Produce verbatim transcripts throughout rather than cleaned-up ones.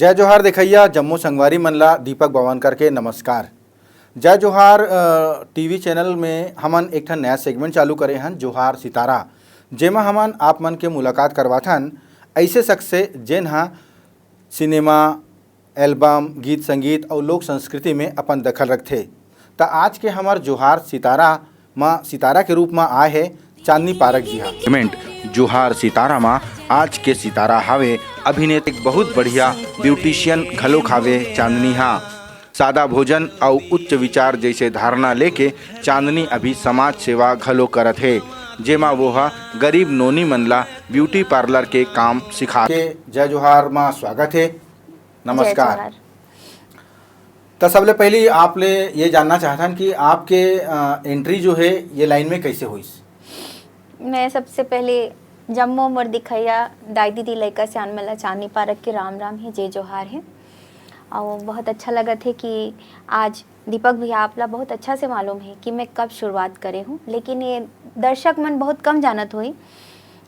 जय जोहार देखइया जम्मो संगवारी मन ला दीपक बवानकर के नमस्कार। जय जोहार, अ, टीवी चैनल में हमन एक ठन नया सेगमेंट चालू करे हन, जोहार सितारा, जेमा हमन आप मन के मुलाकात करवाथन ऐसे शख्स से, जेन ह सिनेमा, एल्बम, गीत संगीत अउ लोक संस्कृति में अपन दखल रखथे। त आज के हमर जोहार सितारा म सितारा के रूप म आए हे चांदनी पारक जी हा। सेगमेंट जोहार सितारा म आज के सितारा हावे अभिनेत्री, एक बहुत बढ़िया ब्यूटिशियन घलोक हावे चांदनी हा। सादा भोजन अउ उच्च विचार जैसे धारणा लेके चांदनी अभी समाज सेवा घलो करत हे, जेमा वो ह गरीब नोनी मन ला ब्यूटी पार्लर के काम सिखा के। जय जोहार म स्वागत हे। नमस्कार। जय जोहार। त सबले पहली आप ले ये जानना चाहथन कि आपके, अ, एंट्री जो हे ये लाइन में कैसे होइस? मैं सबसे पहले जम्मो मोर दिखइया दाई दीदी लइका सियान मन ला चांदनी पारक के राम राम हे, जय जोहार हे। अउ बहुत अच्छा लगत हे कि आज दीपक भैया आप ला बहुत अच्छा से मालूम हे कि मैं कब शुरुआत करे हूँ, लेकिन ये दर्शक मन बहुत कम जानत होही।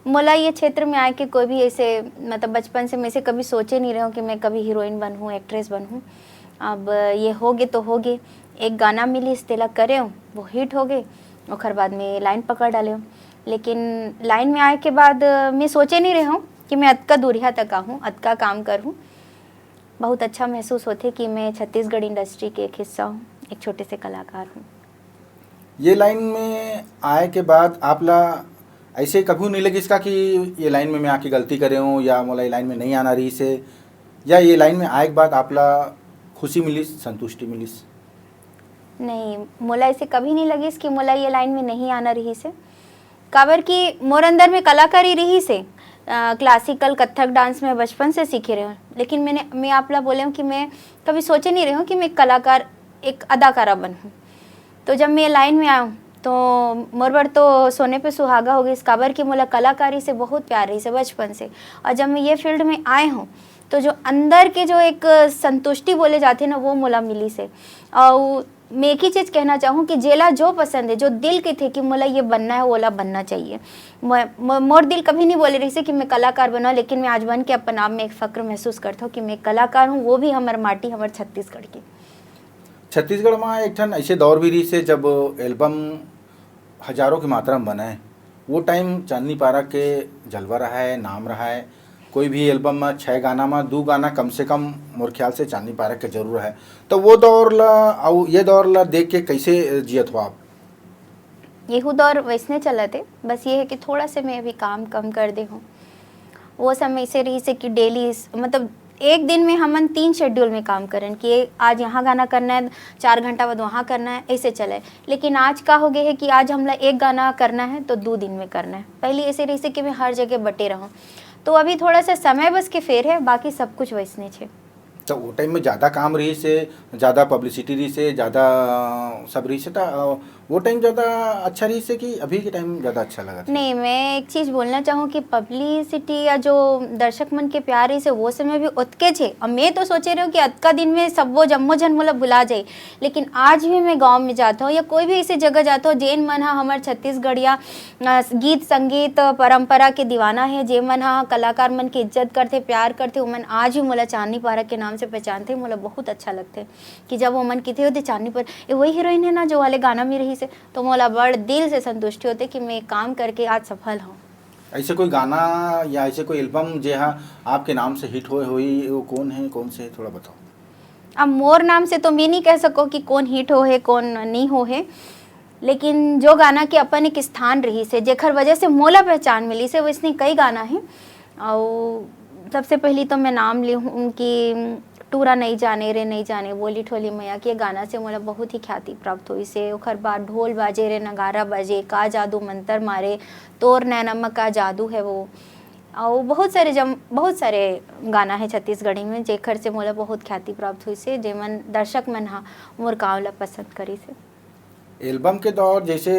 मोला ये क्षेत्र में आए के कोई भी ऐसे, मतलब, बचपन से मैं से कभी सोचे नहीं रहे हूँ कि मैं कभी हीरोइन बनहूँ, एक्ट्रेस बनहूँ। अब ये होगे तो होगे, एक गाना मिलिस, तेला करे हूँ, वो हिट होगे, ओखर बाद में लाइन पकड़ डाले हूँ। लेकिन लाइन में आए के बाद मैं सोचे नहीं रहे हूँ कि मैं अतका दूरिहा तक आहूँ, अतका काम करहूँ। बहुत अच्छा महसूस होथे कि मैं छत्तीसगढ़ इंडस्ट्री के एक हिस्सा हूँ, एक छोटे से कलाकार हूँ। ये लाइन में आए के बाद आप ला ऐसे कभू नहीं लगिस का कि ये लाइन में मैं आके गलती करे हूँ या मोला ये लाइन में नहीं आना रहिस हे, या ये लाइन में आए के बाद आप ला खुशी मिलिस, संतुष्टि मिलिस? नहीं, मोला ऐसे कभी नहीं लगिस कि मोला ये लाइन में नहीं आना रहिस हे, काबर कि मोर अंदर में कलाकारी रहिस हे। अ, क्लासिकल कथक डांस मैं बचपन से सीखे रहे हूँ, लेकिन मैंने, मैं आप ला बोले हूँ कि मैं कभी सोचे नहीं रहे हूँ कि मैं कलाकार, एक अदाकारा बनहूँ। तो जब मैं ये लाइन में आऊँ तो मोर बर तो सोने पे सुहागा हो गइस, काबर कि मोला कलाकारी से बहुत प्यार रहिस हे बचपन से। और जब मैं ये फील्ड में आए हूँ तो जो अंदर के जो एक संतुष्टि बोले जाथे ना, वो मोला मिलिस हे। अउ मैं एक ही चीज़ कहना चाहूँ कि जेला जो पसंद हे, जो दिल के थे कि मोला ये बनना हे, ओला बनना चाहिए। म-, म-, मोर दिल कभी नहीं बोले रहिस हे कि मैं कलाकार बनाऊँ, लेकिन मैं आज बन के अपन आप में एक फक्र महसूस करता हूँ कि मैं कलाकार हूँ, वो भी हमर माटी, हमर छत्तीसगढ़ की। छत्तीसगढ़ में एक ठन ऐसे दौर भी रहिस हे जब एल्बम हजारों की मात्रा में बने। वो टाइम चांदनी पारा के जलवा रहा है, नाम रहा है। कोई भी एल्बम में छः गाना में दो गाना कम से कम मोर ख्याल से चांदनी पारा के जरूर है। तो वो दौर ला, अउ ये दौर ला देख के कैसे जियत हो आप? येहू दौर वैसने चलत हे, बस ये है कि थोड़ा से मैं अभी काम कम कर दे हूँ। वो समय से रहिस हे कि डेली, मतलब, एक दिन में हमन तीन शेड्यूल में काम करन कि आज यहाँ गाना करना है, चार घंटा बाद वहाँ करना है, ऐसे चले। लेकिन आज का हो गए है कि आज हमला एक गाना करना है तो दो दिन में करना है। पहले ऐसे रहिस हे कि मैं हर जगह बटे रहूँ, तो अभी थोड़ा सा समय बस के फेर है, बाकी सब कुछ वैसने छे। तो वो टाइम में ज़्यादा काम रहिस हे, ज़्यादा पब्लिसिटी रहिस हे, ज़्यादा सब रहिस हे, तो वो टाइम ज़्यादा अच्छा रहिस हे कि अभी के टाइम ज़्यादा अच्छा लगत हे? नहीं, मैं एक चीज़ बोलना चाहूँ कि पब्लिसिटी या जो दर्शक मन के प्यार रहिस हे, वो समय भी ओतके छे। अब मैं तो सोचे रहे हूँ कि अतका दिन में सब वो जम्मो झन मोला भुला जाए, लेकिन आज भी मैं गाँव में जाता हूँ या कोई भी ऐसी जगह जाता हूँ, जेन मन हा हमर छत्तीसगढ़िया अ, गीत संगीत परंपरा के दीवाना हे, जे मन ह कलाकार मन के इज्जत करथे, प्यार करथे, ओमन आज भी मोला चांदनी पारा के नाम से पहचानथे। मोला बहुत अच्छा लगथे कि जब ओमन किथे होथे, "चांदनी पर, ए वही हीरोइन है ना जो वाले गाना में रहिस हे?" तो मोला बड़ दिल से संतुष्टि होथे कि मैं काम करके आज सफल हूँ। ऐसे कोई गाना या ऐसे कोई एल्बम जे हा आपके नाम से हिट होए होही, वो कौन है, कौन से है, थोड़ा बताओ। अब मोर नाम से तो मैं नहीं कह सको कि कौन हिट हो है, कौन नहीं हो है, लेकिन जो गाना के अपन एक स्थान रहिस हे, जेखर वजह से मोला पहचान मिलिस हे, वैसने कई गाना हे। अउ सबसे पहली तो मैं नाम लेहूँ कि टूरा नइ जाने रे नइ जाने, बोली ठोली मैया के गाना से मोला बहुत ही ख्याति प्राप्त होइस हे। ओखर बाद ढोल बाजे रे नगारा बाजे, का जादू मंतर मारे, तोर नैना म का जादू है वो, अउ बहुत सारे जम-, बहुत सारे गाना है छत्तीसगढ़ी में, जेखर से मोला बहुत ख्याति प्राप्त होइस हे, जेमन दर्शक मन ह मोर काम ला पसंद करिस हे। एल्बम के दौर जैसे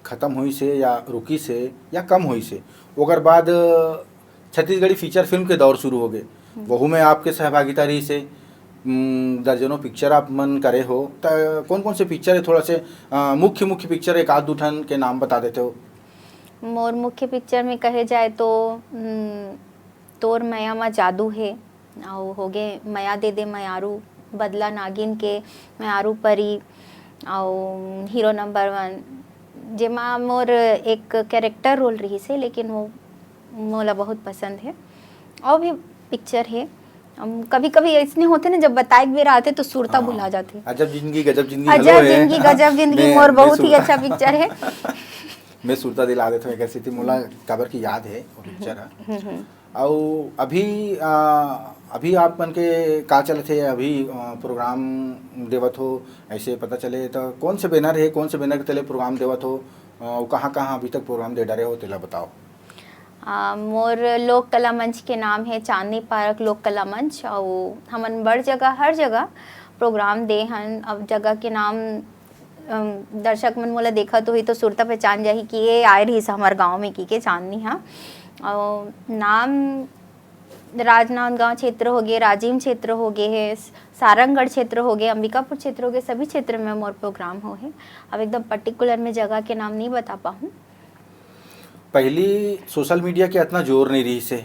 खत्म होइस हे या रुकिस हे या कम होइस हे, ओकर बाद छत्तीसगढ़ी फीचर फिल्म के दौर शुरू हो गए। हम्म। वहू में आपके सहभागिता रहिस हे। उम, दर्जनों पिक्चर आप मन करे हो, त कौन कौन से पिक्चर है, थोड़ा से, अ, मुख्य मुख्य पिक्चर एक आध दू ठन के नाम बता देते हो? मोर मुख्य पिक्चर में कहे जाए तो, उम, तोर मया मा जादू हे, अउ होगे मया दे दे मयारू, बदला नागिन के मयारू परी, अउ हीरो नंबर वन, जेमा मोर एक कैरेक्टर रोल रहिस हे, लेकिन वो मोला बहुत पसंद हे। अउ भी पिक्चर हे, कभी कभी ऐसने होथे ना, जब बताए के बेरा आथे तो सुरता हाँ। भुला जाथे। अजब जिंदगी गजब जिंदगी अजब घलो हे। जिंदगी गजब जिंदगी मैं- मोर मैं बहुत ही सुरता- अच्छा पिक्चर हे। मैं सुरता दिला देथव एकर सेती मोला, काबर कि याद हे वो पिक्चर ह। हम्म, हम्म। अउ अभी आ, अभी आप मन के का चलत हे? अभी आ, प्रोग्राम देवत हो, ऐसे पता चले तो कौन से बैनर हे, कौन से बैनर के तले प्रोग्राम देवत हो, अउ कहाँ कहाँ अभी तक प्रोग्राम दे डारे हो, तेला बताओ। आ, मोर लोक कला मंच के नाम हे चांदनी पार्क लोक कला मंच, अउ हमन बड़ जगह, हर जगह प्रोग्राम दे हन। अब जगह के नाम, अम, दर्शक मन मोला देखत होही तो सुरता पहचान जाही कि ये आए रहिस हमर गांव में, कि के चांदनी हा। अउ नाम राजनांदगांव क्षेत्र होगे, राजिम क्षेत्र होगे हे, सारंगढ़ क्षेत्र होगे, अंबिकापुर क्षेत्र होगे, सभी क्षेत्र में मोर प्रोग्राम हो हे। अब एकदम पर्टिकुलर में जगह के नाम नहीं बता पाहूँ। पहली सोशल मीडिया के इतना जोर नहीं रहिस हे,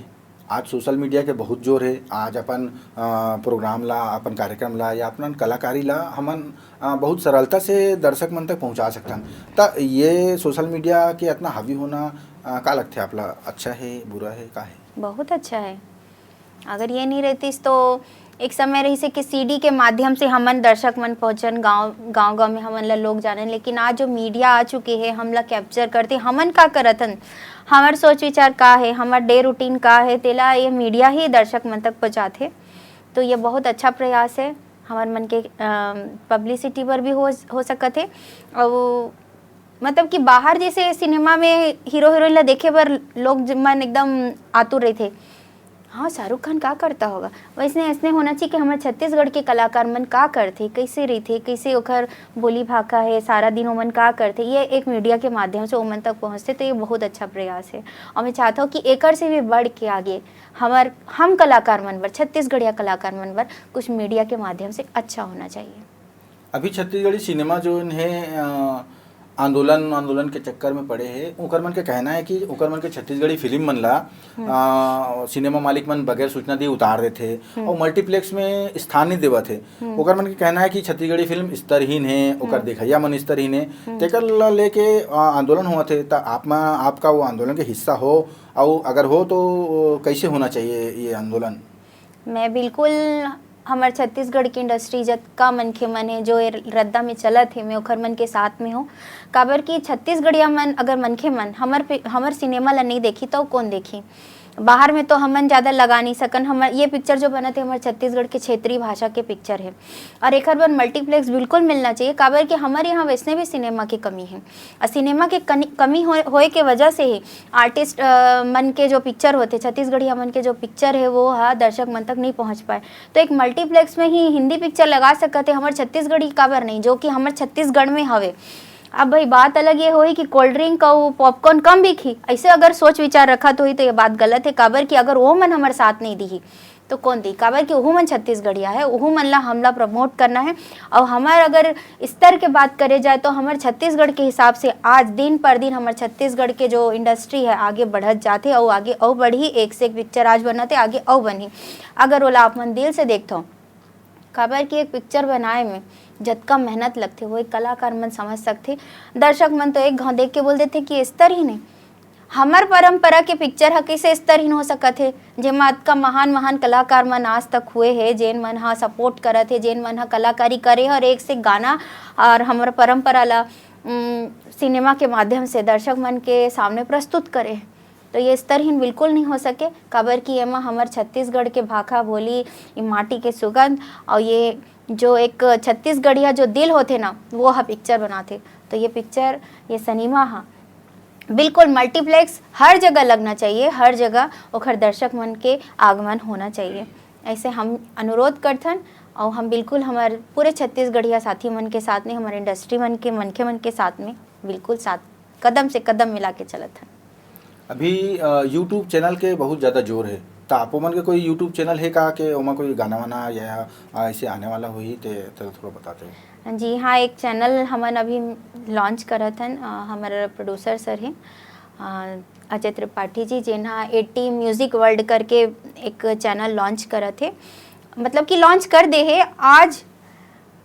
आज सोशल मीडिया के बहुत जोर हे। आज अपन आ, प्रोग्राम ला, अपन कार्यक्रम ला या अपन कलाकारी ला हमन आ, बहुत सरलता से दर्शक मन तक पहुंचा सकथन। त ये सोशल मीडिया के इतना हावी होना आ, का लगथे आप ला? अच्छा हे, बुरा हे, का हे? बहुत अच्छा है। अगर ये नहीं रहतीस तो एक समय रहिस हे कि सीडी के माध्यम से हमन दर्शक मन पहुँचन, गांव, गांव-गांव में हमन ला लोग जानन, लेकिन आज जो मीडिया आ चुके हे, हमला कैप्चर करथे, हमन का करत हन, हमर सोच विचार का हे, हमर डे रूटीन का हे, तेला ये मीडिया ही दर्शक मन तक पहुँचाथे। तो ये बहुत अच्छा प्रयास हे, हमर मन के, अ, पब्लिसिटी बर भी हो, हो सकत हे। अउ मतलब कि बाहर जैसे सिनेमा में हीरो हीरोइन ला देखे बर लोग ज-, मन एकदम आतुर रहिथे, "हाँ, शाहरुख खान का करता होगा?" वैसने ऐसने होना चाहिए कि हमर छत्तीसगढ़ के कलाकार मन का करथे, कैसे रहिथे, कैसे ओखर बोली भाखा हे, सारा दिन ओमन का करथे, ये एक मीडिया के माध्यम से ओमन तक पहुँचथे, तो ये बहुत अच्छा प्रयास हे। और मैं चाहता हूँ कि एकर से भी बढ़ के आगे हमर, हम कलाकार मन बर, छत्तीसगढ़िया कलाकार मन बर कुछ मीडिया के माध्यम से अच्छा होना चाहिए। अभी छत्तीसगढ़ी सिनेमा जोन हे, अ, आंदोलन, आंदोलन के चक्कर में पड़े हे, ओकर मन के कहना हे कि ओकर मन के छत्तीसगढ़ी फिल्म मन ला, हम्म। अ, सिनेमा मालिक मन बगैर सूचना दिए उतार देथे हम्म। अउ मल्टीप्लेक्स में स्थान नहीं देवत हे। हम्म। ओकर मन के कहना हे कि छत्तीसगढ़ी फिल्म स्तरहीन हे, ओकर हम्म। देखइया मन स्तरहीन हे, हम्म। तेकर ला लेके, अ, आंदोलन होवत हे। त आप मा, आपका वो आंदोलन के हिस्सा हो, अउ अगर हो तो कैसे होना चाहिए ये आंदोलन? मैं बिल्कुल, हमर छत्तीसगढ़ के इंडस्ट्री जतका मनखे मन हे, जो ये रद्दा में चलत हे, मैं ओखर मन के साथ में हूँ। काबर कि छत्तीसगढ़िया मन, अगर मनखे मन हमर पे, हमर सिनेमा ला नहीं देखी, तो कौन देखी? बाहर में तो हमन ज़्यादा लगा नहीं सकन। हमर ये पिक्चर जो बनत हे, हमर छत्तीसगढ़ के क्षेत्रीय भाषा के पिक्चर हे, और एखर बर मल्टीप्लेक्स बिल्कुल मिलना चाहिए, काबर कि हमर यहाँ वैसने भी सिनेमा के कमी हे। और सिनेमा के कनी-, कमी होए, होए के वजह से ही आर्टिस्ट, अ, मन के जो पिक्चर होथे, छत्तीसगढ़िया मन के जो पिक्चर हे, वो ह दर्शक मन तक नहीं पहुँच पाए। तो एक मल्टीप्लेक्स में ही हिंदी पिक्चर लगा सकत हे हमर छत्तीसगढ़ी, काबर नहीं, जो कि हमर छत्तीसगढ़ में हवे। अब भाई, बात अलग ये होही कि कोल्ड ड्रिंक अउ पॉपकॉर्न कम बिकही, ऐसे अगर सोच विचार रखत होही तो ये बात गलत हे, काबर कि अगर वो मन हमर साथ नहीं दिही तो कौन दी? काबर कि ओहू मन छत्तीसगढ़िया हे, ओहू मन ला हमला प्रमोट करना हे। और हमर अगर स्तर के बात करे जाए तो हमर छत्तीसगढ़ के हिसाब से आज दिन पर दिन हमर छत्तीसगढ़ के जो इंडस्ट्री हे आगे बढ़त जाथे, अउ आगे अउ बढ़ही, एक से एक पिक्चर आज बनत हे, आगे अउ बनही। अगर ओला आप मन दिल से देखथव, काबर कि एक पिक्चर बनाए में जतका मेहनत लगथे, वो एक कलाकार मन समझ सकथे। दर्शक मन तो एक घाव देख के बोल देथे कि स्तर ही नहीं। हमर परंपरा के पिक्चर ह कइसे स्तरहीन हो सकत हे, जेमा अतका महान-महान कलाकार मन आज तक हुए हे, जेन मन ह सपोर्ट करत हे, जेन मन ह कलाकारी करे हे और एक से एक गाना और हमर परंपरा ला, उम, सिनेमा के माध्यम से दर्शक मन के सामने प्रस्तुत करे हे। तो ये स्तरहीन बिल्कुल नहीं हो सके, काबर कि एमा हमर छत्तीसगढ़ के भाखा, बोली, ये माटी के सुगंध और ये जो एक छत्तीसगढ़िया जो दिल होथे ना, वो ह पिक्चर बनाथे। तो ये पिक्चर, ये सिनेमा ह बिल्कुल मल्टीप्लेक्स हर जगह लगना चाहिए, हर जगह ओखर दर्शक मन के आगमन होना चाहिए। ऐसे हम अनुरोध करथन और हम बिल्कुल हमर पूरे छत्तीसगढ़िया साथी मन के साथ में, हमर इंडस्ट्री मन के मनखे मन के साथ में बिल्कुल साथ, कदम से कदम मिला के चलत हन। अभी, अ, YouTube चैनल के बहुत ज़्यादा जोर हे, त आपो मन के कोई YouTube चैनल हे का, के ओमा कोई गाना वाना या, अ, ऐसे आने वाला होही, ते, ते थोड़ा बताते। जी हाँ, एक चैनल हमन अभी लॉन्च करत हन, अ, हमर प्रोड्यूसर सर हे, अ, अजय त्रिपाठी जी, जेन ह एटी म्यूजिक वर्ल्ड करके एक चैनल लॉन्च करत हे, मतलब कि लॉन्च कर दे हे। आज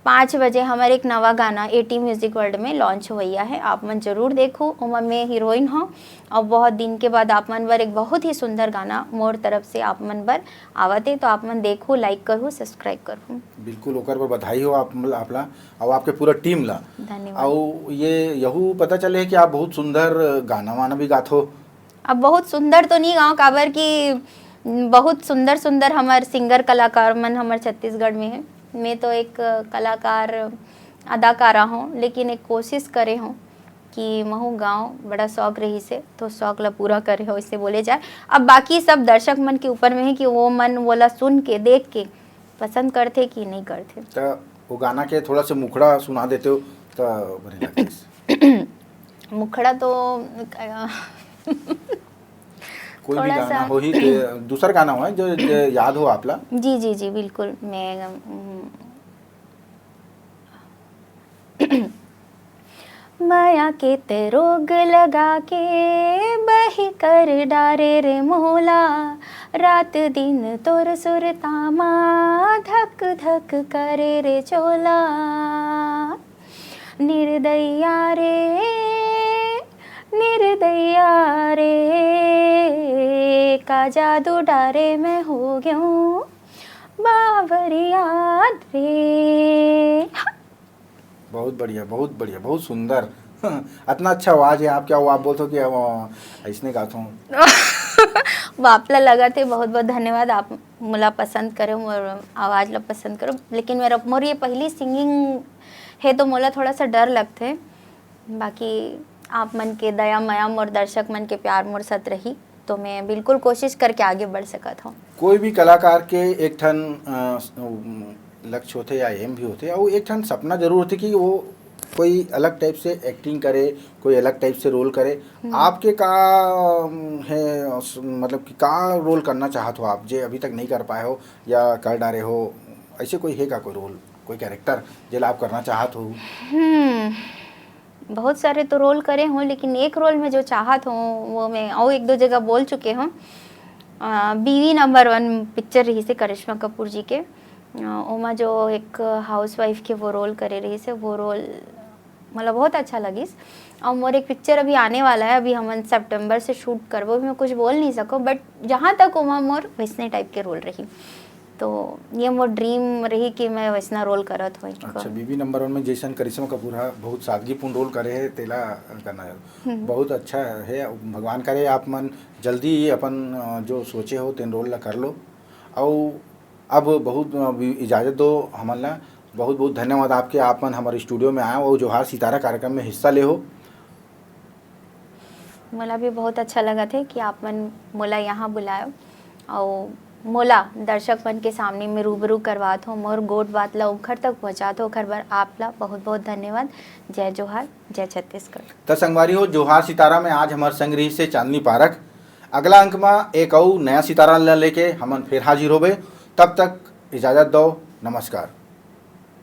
पाँच बजे हमर एक नवा गाना एटी म्यूजिक वर्ल्ड में लॉन्च होइया है, आप मन जरूर देखो। ओमा मैं हीरोइन हूँ और बहुत दिन के बाद आप मन बर एक बहुत ही सुंदर गाना मोर तरफ से आप मन बर आवत है, तो आप मन देखो, लाइक करू, सब्सक्राइब करू। बिल्कुल, ओकर बर बधाई हो आप, आपला और आपके पूरा टीम ला। धन्यवाद। और ये यहू पता चले है कि आप बहुत सुंदर गाना वाना भी गाथो। अब बहुत सुंदर तो नहीं गाँव, काबर कि बहुत सुंदर सुंदर हमर सिंगर कलाकार मन हमर छत्तीसगढ़ में है। मैं तो एक कलाकार, अदाकारा हूँ, लेकिन एक कोशिश करे हूँ कि महू गाँव, बड़ा शौक रही से, तो शौक ला पूरा करे हो, इसे बोले जाए। अब बाकी सब दर्शक मन के ऊपर में है कि वो मन वोला सुन के, देख के पसंद करथे कि नहीं करथे। त वो गाना के थोड़ा सा मुखड़ा सुना देते हो त बने लगतिस। मुखड़ा तो, अ, कोई भी थोड़ा गाना सा होही के, दूसर गाना होय जो, जो याद हो आपला। जी, जी, जी, बिल्कुल। मैं, हम्म, मया के ते रोग लगा के बही कर डारे रे मोला, रात दिन तोर सुरता मा धक धक करे रे चोला। निर्दया रे, निर्दया रे, का जादू डारे मैं हो गयूं बावरिया रे। बहुत बढ़िया, बहुत बढ़िया, बहुत सुंदर। अतना अच्छा आवाज है आपके, वो आप बोलते हो कि हम, अ, ऐसने गात हूँ। बापला लगा थे, बहुत बहुत धन्यवाद, आप मोला पसंद करो, मोर आवाज ला पसंद करो। लेकिन मेरा, मोर ये पहली सिंगिंग है, तो मोला थोड़ा सा डर लगथे। बाकी आप मन के दया मया, मोर दर्शक मन के प्यार मोर साथ रही, तो मैं बिल्कुल कोशिश करके आगे बढ़ सकत हूँ। कोई भी कलाकार के एक ठन, अ, स-, उम, लक्ष्य होथे या एम भी होथे, अउ एक ठन सपना जरूर होथे कि वो कोई अलग टाइप से एक्टिंग करे, कोई अलग टाइप से रोल करे। हम्म। आपके का, अम, है, अस-, मतलब कि का रोल करना चाहत हो आप, जे अभी तक नहीं कर पाए हो या कर डारे हो, ऐसे कोई है का कोई रोल, कोई कैरेक्टर जेला आप करना चाहत हो? हम्म, बहुत सारे तो रोल करे हूँ, लेकिन एक रोल में जो चाहत हूँ, वो मैं अउ एक दो जगह बोल चुके हूँ। अ, बीवी नंबर वन पिक्चर रही से करिश्मा कपूर जी के, अ, ओमा जो एक हाउसवाइफ के वो रोल करे रही से, वो रोल मतलब बहुत अच्छा लगिस। और मोर एक पिक्चर अभी आने वाला है, अभी हमन सितंबर से शूट करबो, अभी मैं कुछ बोल नहीं सको, बट जहाँ तक ओमा मोर वैसने टाइप के रोल रही। तो ये मोर ड्रीम रही कि मैं वैसना रोल करत हों। अच्छा, बीवी नंबर वन में जैसन करिश्मा कपूर हा बहुत सादगीपूर्ण रोल करे है, तेला करना है। हम्म। बहुत अच्छा है, भगवान करे आप मन जल्दी ही अपन, अ, जो सोचे हो तेन रोल ला कर लो। अउ अब बहुत, अ, इजाजत दो हमन ला। बहुत बहुत धन्यवाद आपके, आप मन हमारे स्टूडियो में आए हो और जोहार सितारा कार्यक्रम में हिस्सा ले हो। मोला भी बहुत अच्छा लगत हे कि आप मन मोला यहाँ बुलायो, अउ मोला दर्शक मन के सामने में रूबरू करवात हो, मोर गोठ बात ला ओखर तक पहुँचात हो, ओखर बर आप ला बहुत बहुत धन्यवाद। जय जोहार, जय छत्तीसगढ़। त संगवारी हो, जोहार सितारा में आज हमर संग रही से चांदनी पारक। अगला अंक में एक अउ नया सितारा ला लेके हमन फिर हाजिर होबे। तब तक इजाजत दो, नमस्कार।